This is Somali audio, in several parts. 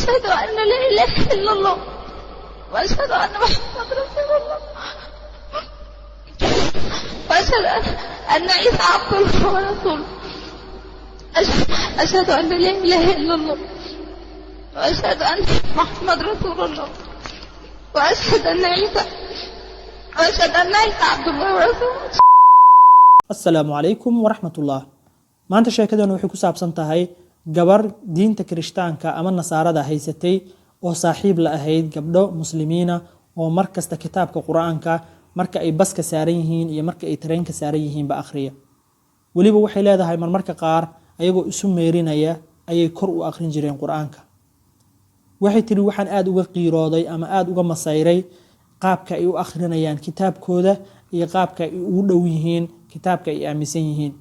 أشهد أن لا إله إلا الله وأشهد أن محمد رسول الله وأشهد أن عيسى عبد الله ورسوله. أشهد أن لا إله إلا الله وأشهد أن محمد رسول الله وأشهد أن عيسى وأشهد أن عيسى عبد الله ورسوله. Asalaamu calaykum waraxmatullah. Maanta sheekadeenu waxay ku saabsan tahay gabar diinta Kirishtaanka ama Nasaarada haysatay oo saaxiib la ahayd gabdho Muslimiina oo markasta kitaabka Qur-aanka marka ay baska saaran yihiin iyo marka ay tareenka saaran yihiinba akhriya. Weliba waxay leedahay, marmarka qaar ayagoo isu meerinaya ayay kor u akhrin jireen Qur-aanka. Waxay tiri, waxaan aada uga qiirooday ama aada uga masayray qaabka ay u akhrinayaan kitaabkooda iyo qaabka ay ugu dhow yihiin kitaabka ay aaminsan yihiin.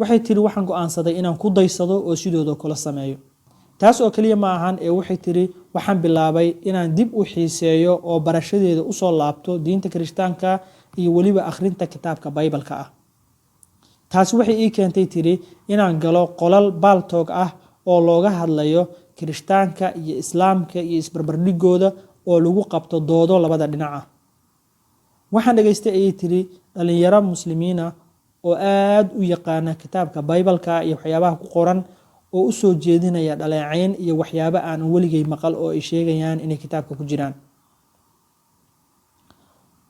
Waxay tiri, waxaan go-aansaday inaan ku daysado oo sidooda kula sameeyo. Taas oo keliya ma ahan ee waxay tiri, waxaan bilaabay inaan dib u xiiseeyo oo barashadeeda usoo laabto diinta Kirishtaanka iyo weliba akhrinta kitaabka Baybalka ah. Taasi waxay ii keentay, tiri, inaan galo qolal Paltalk ah oo looga hadlayo Kirishtaanka iyo Islaamka iyo isbarbardhigooda, oo lagu qabto doodo labada dhinac ah. Waxaan dhegaystay, ayay tiri, dhalinyaro Muslimiina oo aada u yaqaana kitaabka Baybalka iyo waxyaabaha ku qoran, oo u soo jeedinaya dhaleecayn iyo waxyaabo aanan weligay maqal oo ay sheegayaan inay kitaabka ku jiraan.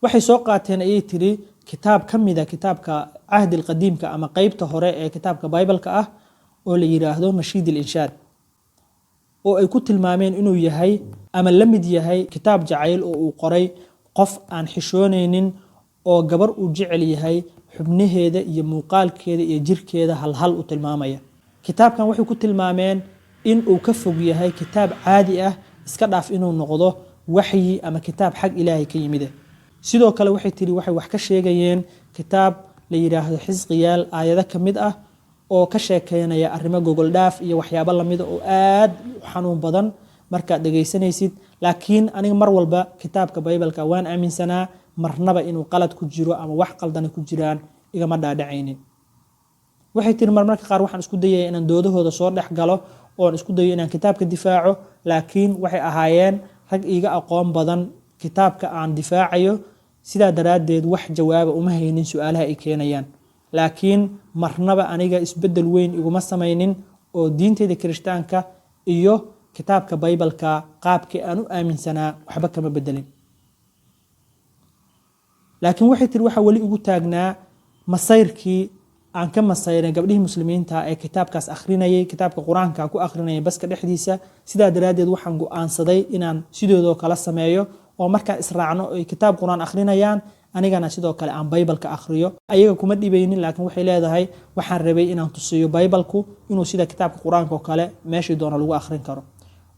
Waxay soo qaateen, ayay tiri, kitaab ka mida kitaabka Cahdi Alqadiimka ama qeybta hore ee kitaabka Baybalka ah oo la yiraahdo Nashiid al Inshaad, oo ay ku tilmaameen inuu yahay ama la mid yahay kitaab jacayl oo uu qoray qof aan xishoonaynin oo gabar uu jecel yahay xubnaheeda iyo muuqaalkeeda iyo jirkeeda halhal u tilmaamaya. Kitaabkan waxay ku tilmaameen in uu ka fog yahay kitaab caadi ah, iska dhaaf inuu noqdo waxyi ama kitaab xag Ilaahay ka yimide. Sidoo kale waxay tiri, waxay wax ka sheegayeen kitaab la yidhaahdo Xisqiyaal, aayado ka mid ah oo ka sheekeynaya arrimo gogoldhaaf iyo waxyaabo lamida oo aad u xanuun badan markaad dhegaysanaysid. Laakiin aniga mar walba kitaabka Baybalka waan aaminsanaa, marnaba inuu qalad ku jiro ama wax qaldana ku jiraan igama dhaadhacaynin. Waxay tiri, marmarka qaar waxaan isku dayaya inaan doodahooda soo dhex galo oon isku dayo inaan kitaabka difaaco, laakiin waxay ahaayeen rag iiga aqoon badan kitaabka aan difaacayo. Sidaa daraaddeed wax jawaaba uma haynin su-aalaha ay keenayaan. Laakiin marnaba aniga isbedel weyn iguma samaynin oo diinteyda Kirishtaanka iyo kitaabka Baybalka qaabkii aan u aaminsanaa waxba kama bedelin. Laakiin waxay tiri, waxaa weli igu taagnaa masayrkii aan ka masayray gabdhihii Muslimiinta ee kitaabkaas akhrinayay, kitaabka Qur-aanka ku akhrinayay baska dhexdiisa. Sidaa daraaddeed waxaan go-aansaday inaan sidoodoo kala sameeyo oo markaan israacno ay kitaab Qur-aan akhrinayaan, anigana sidoo kale aan Baybalka akhriyo. Ayaga kuma dhibaynin, laakiin waxay leedahay, waxaan rabay inaan tusiyo Baybalku inuu sida kitaabka Qur-aanka oo kale meeshii doono lagu akhrin karo.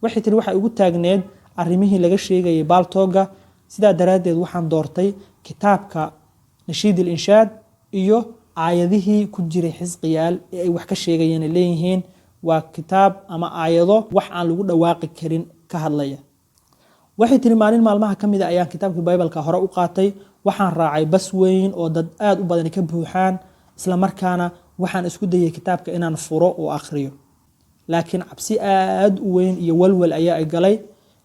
Waxay tiri, waxay ugu taagneed arrimihii laga sheegayay Paltalk-ga. Sidaa daraaddeed waxaan doortay kitaabka Nashiid al Inshaad iyo aayadihii ku jiray Xisqiyaal ee ay wax ka sheegayeen, ay leeyihiin waa kitaab ama aayado wax aan lagu dhawaaqi karin ka hadlaya. Waxay tiri, maalin maalmaha ka mida ayaan kitaabkii Baybalka hore u qaatay. Waxaan raacay bas weyn oo dad aada u badani ka buuxaan. Isla markaana waxaan isku dayay kitaabka inaan furo oo akhriyo, laakiin cabsi aad u weyn iyo walwal ayaa i galay.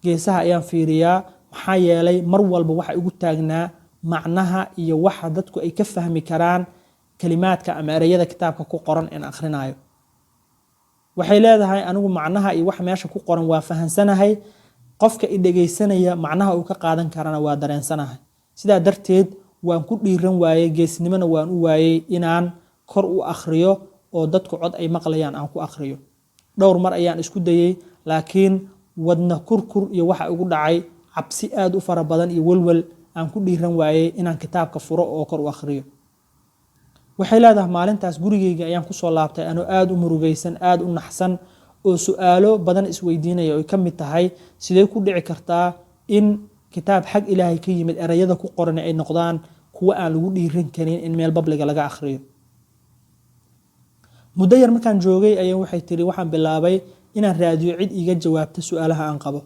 Geesaha ayaan fiiriyaa, maxaa yeelay mar walba waxa igu taagnaa macnaha iyo waxa dadku ay ka fahmi karaan kalimaadka ama ereyada kitaabka ku qoran in akhrinayo. Waxay leedahay, anigu macnaha iyo waxa meesha ku qoran waa fahansanahay, qofka i dhegaysanaya macnaha uu ka qaadan karana waa dareensanahay. Sidaa darteed waan ku dhiiran waayey, geesnimona waan u waayey inaan kor u akhriyo oo dadku cod ay maqlayaan aan ku akhriyo. Dhowr mar ayaan isku dayey, laakiin wadna kurkur iyo waxa igu dhacay cabsi aad u fara badan iyo welwel aan ku dhiiran waayey inaan kitaabka furo oo kor u akhriyo. Waxay leedahay, maalintaas gurigeyga ayaan kusoo laabtay anoo aada u murugaysan, aada u naxsan oo su-aalo badan isweydiinaya, oy ka mid tahay, sidee ku dhici kartaa in kitaab xag Ilaahay ka yimid erayada ku qoran ay noqdaan kuwo aan lagu dhiiran karin in meel public-ga laga akhriyo? Muddo yar markaan joogay ayaa waxay tiri, waxaan bilaabay inaan raadiyo cid iiga jawaabta su-aalaha aan qabo.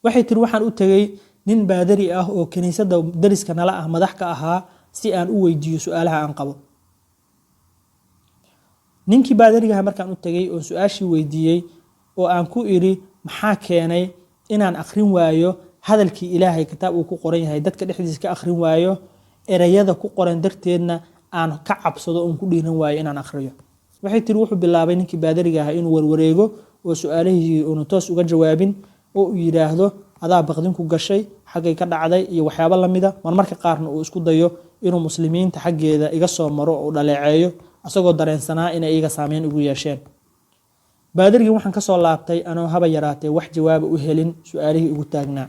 Waxay tiri, waxaan u tegey nin baadari ah oo kiniisadda dariska nala ah madax ka ahaa si aan u weydiiyo su-aalaha aan qabo. Ninkii baadarigaha markaan u tegey oo su-aashii weydiiyey oo oo aan ku idhi, maxaa keenay inaan akhrin waayo hadalkii Ilaahay kitaab uu ku qoran yahay, dadka dhexdiisa ka akhrin waayo, erayada ku qoran darteedna aan ka cabsado oon ku dhiiran waayo inaan akhriyo? Waxay tiri, wuxuu bilaabay ninkii baadariga ahaa inuu warwareego oo su-aalihii uunu toos uga jawaabin, oo uu yidhaahdo, adaa baqdin ku gashay, xaggay ka dhacday iyo waxyaabo lamida. Marmarka qaarna uu isku dayo inuu muslimiinta xaggeeda iga soo maro oo dhaleeceeyo, asagoo dareensanaa inay iyaga saameyn ugu yeesheen. Baadarigii waxaan kasoo laabtay anoo haba yaraatee wax jawaaba u helin su-aalihii ugu taagnaa.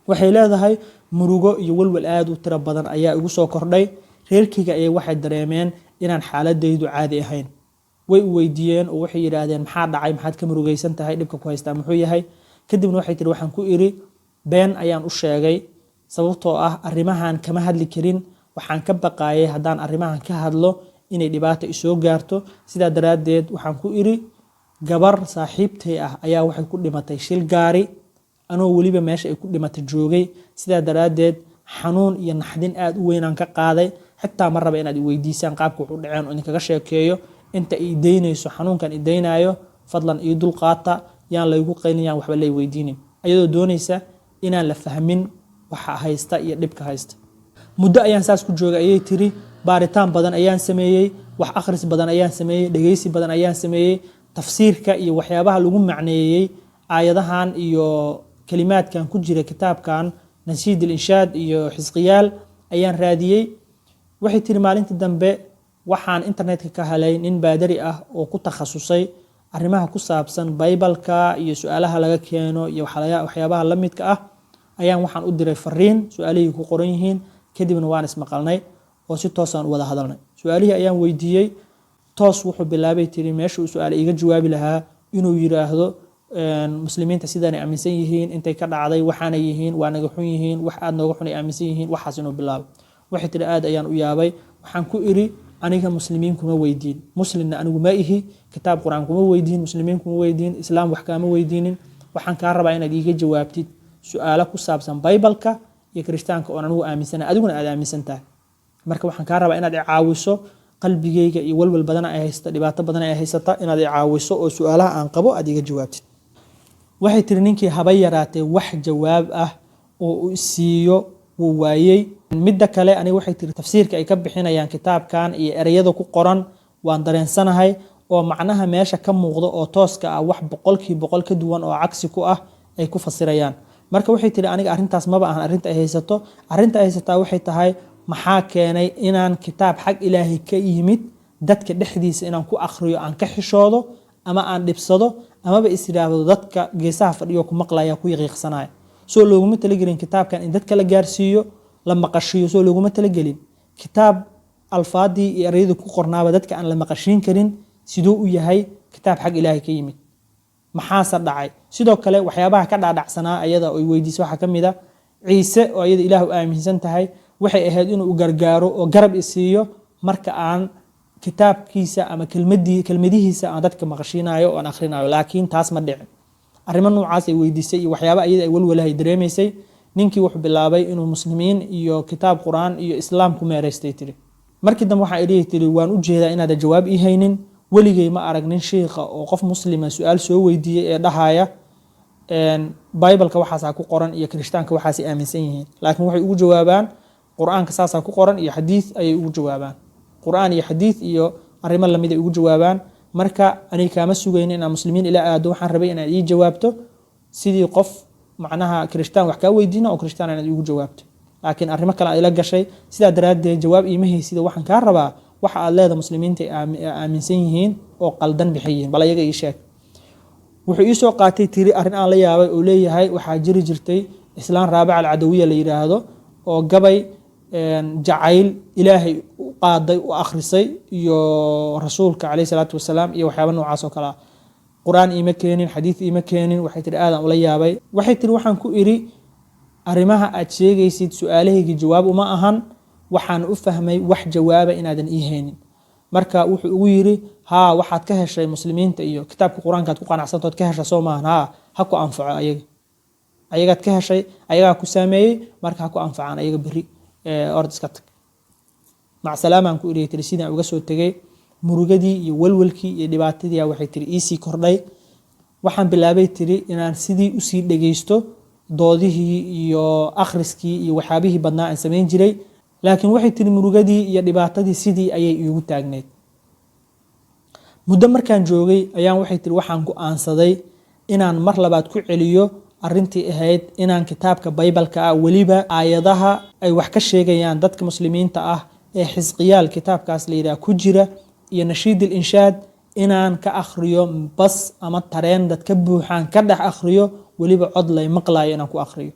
Waxay leedahay, murugo iyo walwal aada u tiro badan ayaa igu soo kordhay. Reerkeyga ayay waxay dareemeen inaan xaaladaydu caadi ahayn. Way u weydiiyeen oo waxay yidhaahdeen, maxaa dhacay? Maxaad ka murugaysan tahay? Dhibka ku haystaa muxuu yahay? Kadibna waxay tiri, waxaan ku iri, been ayaan u sheegay, sababtoo ah arrimahan kama hadli karin. Waxaan ka baqaayay haddaan arrimahan ka hadlo inay dhibaata isoo gaarto. Sidaa daraaddeed waxaan ku iri, gabar saaxiibtay ah ayaa waxay ku dhimatay shil gaari, anoo weliba meesha ay ku dhimatay joogay. Sidaa daraaddeed xanuun iyo naxdin aada u weynaan ka qaaday. Xitaa ma raba inaad i weydiisaan qaabka wax u dhaceen oo idinkaga sheekeeyo inta i daynayso xanuunkan i daynaayo. Fadlan ii dulqaata, yaan laygu qaylin, yaan waxba lay weydiinin. Ayadoo doonaysa inaan la fahmin waxa haysta iyo dhibka haysta. Muddo ayaan saas ku joogay, ayay tiri. Baaritaan badan ayaan sameeyey, wax akhris badan ayaan sameeyey, dhegeysi badan ayaan sameeyey. Tafsiirka iyo waxyaabaha lagu macneeyey aayadahan iyo kalimaadkan ku jira kitaabkan Nashiid Alinshaad iyo Xisqiyaal ayaan raadiyey. Waxay tiri, maalintii dambe waxaan internetka ka helay nin baadari ah oo ku takhasusay arrimaha ku saabsan Baybalka iyo su-aalaha laga keeno iyo waxyaabaha la midka ah. Ayaan waxaan u diray fariin su-aalihii ku qoran yihiin. Kadibna waan ismaqalnay oo si toosaan u wada hadalnay. Su-aalihii ayaan weydiiyey. Toos wuxuu bilaabay, tiri, meesha uu su-aale iiga jawaabi lahaa inuu yiraahdo, muslimiinta sidaanay aaminsan yihiin, intay ka dhacday, waxaanay yihiin, waa naga xun yihiin, wax aad nooga xun ay aaminsan yihiin, waxaas inuu bilaabo. Waxay tiri, aad ayaan u yaabay. Waxaan ku iri, aniga muslimiin kuma weydiin, muslimna anigu ma ihi. Kitaab Qur-aan kuma weydiin, muslimiin kuma weydiin, Islaam wax kaama weydiinin. Waxaan kaa rabaa inaad iiga jawaabtid su-aalo ku saabsan Baybalka iyo Kirishtaanka oon anigu aaminsana, adiguna aad aaminsan tahay. Marka waxaan kaa rabaa inaad i caawiso. Qalbigeyga iyo walwal badan ay haysta, dhibaato badan ay haysata, inaad i caawiso oo su-aalaha aan qabo aad iiga jawaabtid. Waxay tiri, ninkii haba yaraatee wax jawaab ah oo uu siiyo wuu waayey. Midda kale, aniga, waxay tiri, tafsiirka ay ka bixinayaan kitaabkan iyo ereyada ku qoran waan dareensanahay, oo macnaha meesha ka muuqda oo tooska ah wax 100% ka duwan oo cagsi ku ah ay ku fasirayaan. Marka waxay tiri, aniga arrintaas maba ahan arrinta ay haysato. Arrinta ay haysataa waxay tahay, maxaa keenay inaan kitaab xag Ilaahay ka yimid dadka dhexdiisa inaan ku akhriyo aan ka xishoodo ama aan dhibsado amaba is yidhaahdo dadka geesaha fadhiyo ku maqlaya, ku yaqiiqsanaya? Soo looguma talagelin kitaabkan in dadka la gaarsiiyo, la maqashiiyo? Soo looguma talagelin? Kitaab alfaadii iyo ereyadii ku qornaaba dadka aan la maqashiin karin, siduu u yahay kitaab xag Ilaahay ka yimid? Maxaase dhacay? Sidoo kale waxyaabaha ka dhaadhacsanaa ayada oy weydiisay waxaa ka mid a, Ciise oo ayada Ilaah u aaminsan tahay, waxay ahayd inuu gargaaro oo garab isiiyo marka aan kitaabkiisa ama kelmadihiisa aan dadka maqashiinayo oo aan akhrinayo, laakiin taas ma dhicin. Arrimo noocaas ay weydiisay iyo waxyaaba iyada ay walwalahay dareemaysay. Ninkii wuxuu bilaabay inuu muslimiin iyo kitaab Qur-aan iyo Islaam ku meeraystay, tiri. Markii dambe waxaan idhihi, tiri, waan u jeedaa inaada jawaab ii haynin. Weligay ma arag nin shiikha oo qof muslima su-aal soo weydiiyey ee dhahaya, Bibleka waxaasaa ku qoran iyo Kirishtaanka waxaasay aaminsan yihiin. Laakiin waxay ugu jawaabaan, Qur-aanka saasaa ku qoran iyo xadiid ayay ugu jawaabaan, Qur-aan iyo xadiid iyo arrimo lamid ay ugu jawaabaan. Marka aniga kaama sugayn inaan muslimiin ila aado. Waxaan rabay inaad ii jawaabto sidii qof macnaha Kirishtaan wax kaa weydiina oo Kirishtaan inaad iigu jawaabto, laakiin arrimo kale aad ila gashay. Sidaa daraaddeed jawaab iima haysida. Waxaan kaa rabaa, waxa aad leeda muslimiinta ay aaminsan yihiin oo qaldan maxay yihiin? Bal ayaga ii sheeg. Wuxuu ii soo qaatay, tiri, arrin aan la yaabay oo leeyahay, waxaa jiri jirtay islaan Raabica Alcadawiya la yidhaahdo oo gabay jacayl Ilaahay u qaaday u akhrisay iyo rasuulka caleyhi salaatu wasalaam iyo waxyaaba noocaas oo kale ah. Qur-aan iima keenin, xadiid iima keenin. Waxay tihi, aadaan ula yaabay. Waxay tihi, waxaan ku iri, arrimaha aad sheegaysid su-aalahaygi jawaab uma ahan. Waxaan u fahmay wax jawaaba inaadan ii haynin. Marka wuxuu ugu yiri, haa, waxaad ka heshay muslimiinta iyo kitaabka Qur-aankaad ku qanacsantood ka hesha, soo maahan? Haa, ha ku anfaco ayaga. Ayagaad ka heshay, ayagaa ku saameeyey, marka ha ku anfacaan ayaga. Beri ord iska tag, macsalaamaan ku iriya, tiri. Sidaan uga soo tegay, murugadii iyo walwalkii iyo dhibaatadii waxay tiri iisii kordhay. Waxaan bilaabay tiri inaan sidii usii dhegeysto doodihii iyo akhriskii iyo waxyaabihii badnaa aan samayn jiray, laakiin waxay tiri murugadii iyo dhibaatadii sidii ayay iigu taagneyd. Muddo markaan joogay ayaan waxay tiri waxaan go'aansaday inaan mar labaad ku celiyo arrintii ahayd inaan kitaabka Baybalka ah, weliba aayadaha ay wax ka sheegayaan dadka Muslimiinta ah ee Xisqiyaal kitaabkaas la yidhaha ku jira iyo Nashiid al Inshaad, inaan ka akhriyo bas ama tareen dad ka buuxaan ka dhex akhriyo, weliba cod lay maqlayo inaan ku akhriyo,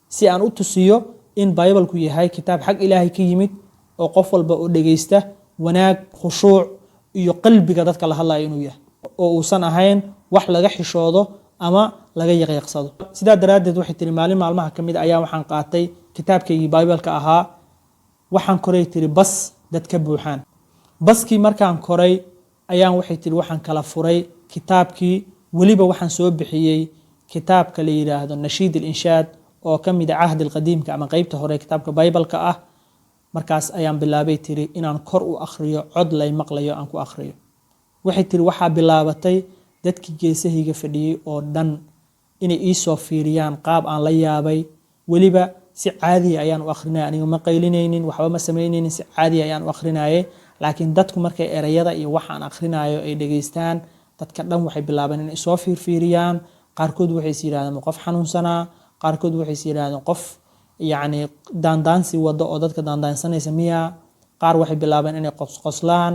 si aan u tusiyo in Baybalku yahay kitaab xag Ilaahay ka yimid oo qof walba oo dhegeysta wanaag, khushuuc iyo qalbiga dadka la hadlayo inuu yahay, oo uusan ahayn wax laga xishoodo ama laga yaqyaqsado. Sidaa daraaddeed waxay tiri maalin maalmaha ka mid ayaa waxaan qaatay kitaabkaygii Baybalka ahaa. Waxaan koray tiri bas dad ka buuxaan. Baskii markaan koray ayaan waxay tiri waxaan kala furay kitaabkii, weliba waxaan soo bixiyey kitaabka la yidhaahdo Nashiid al Inshaad oo ka mid a Cahdi Alqadiimka ama qeybta hore kitaabka Baybalka ah. Markaas ayaan bilaabay tiri inaan kor u akhriyo, cod lay maqlayo aan ku akhriyo. Waxay tiri waxaa bilaabatay dadkii geesahayga fadhiyey oo dhan inay iisoo fiiriyaan qaab aan la yaabay. Weliba si caadiya ayaan u akhrinaya, aniga ma qaylinaynin, waxba ma samaynaynin, si caadiya ayaan u akhrinayay. Laakiin dadku markay ereyada iyo waxa aan akhrinayo ay dhegeystaan, dadka dhan waxay bilaabeen inay soo fiirfiiriyaan. Qaarkood waxay is yidhahdeen ma qof xanuunsanaa, qaarkood waxay is yidhahdeen qof yacni daandaansi wado oo dadka daandaansanaysa miyaa, qaar waxay bilaabeen inay qosqoslaan.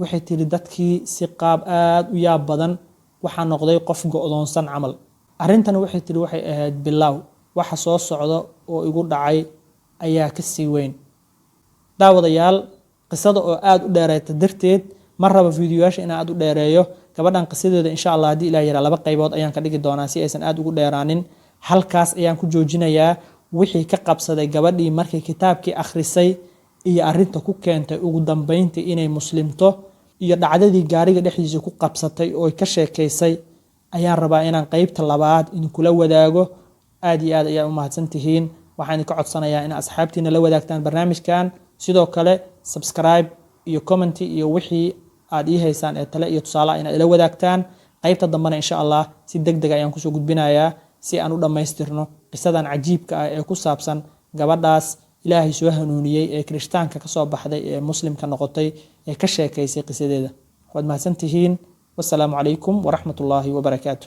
Waxay tiri dadkii si qaab aada u yaab badan waxaa noqday qof go'doonsan camal. Arrintan waxay tiri waxay ahayd bilow, waxa soo socda oo igu dhacay ayaa ka sii weyn. Daawadayaal, qisada oo aada u dheereeta darteed ma raba fiidiyoyaasha inaan aada u dheereeyo. Gabadhan qisadeeda insha Allah haddii Ilah yaraa laba qaybood ayaan ka dhigi doonaa si aysan aada ugu dheeraanin. Halkaas ayaan ku joojinayaa wixii ka qabsaday gabadhii markay kitaabkii akhrisay iyo arrinta ku keentay ugu dambeyntii inay muslimto iyo dhacdadii gaariga dhexdiisa ku qabsatay oo ka sheekaysay ayaan rabaa inaan qeybta labaad idinkula wadaago. Aad iyo aad ayaa u mahadsan tihiin. Waxaan idinka codsanayaa in asxaabtiina la wadaagtaan barnaamijkan, sidoo kale subscribe iyo comment iyo wixii aad ii haysaan ee tale iyo tusaale inaad ila wadaagtaan. Qaybta dambena insha Allah si deg deg ayaan kusoo gudbinayaa si aan u dhammaystirno qisadan cajiibka ah ee ku saabsan gabadhaas Ilaahay soo hanuuniyey ee Kirishtaanka kasoo baxday ee Muslimka noqotay ee ka sheekaysay qisadeeda. Waad mahadsan tihiin. Wasalaamu calaykum waraxmat ullaahi wabarakaatu.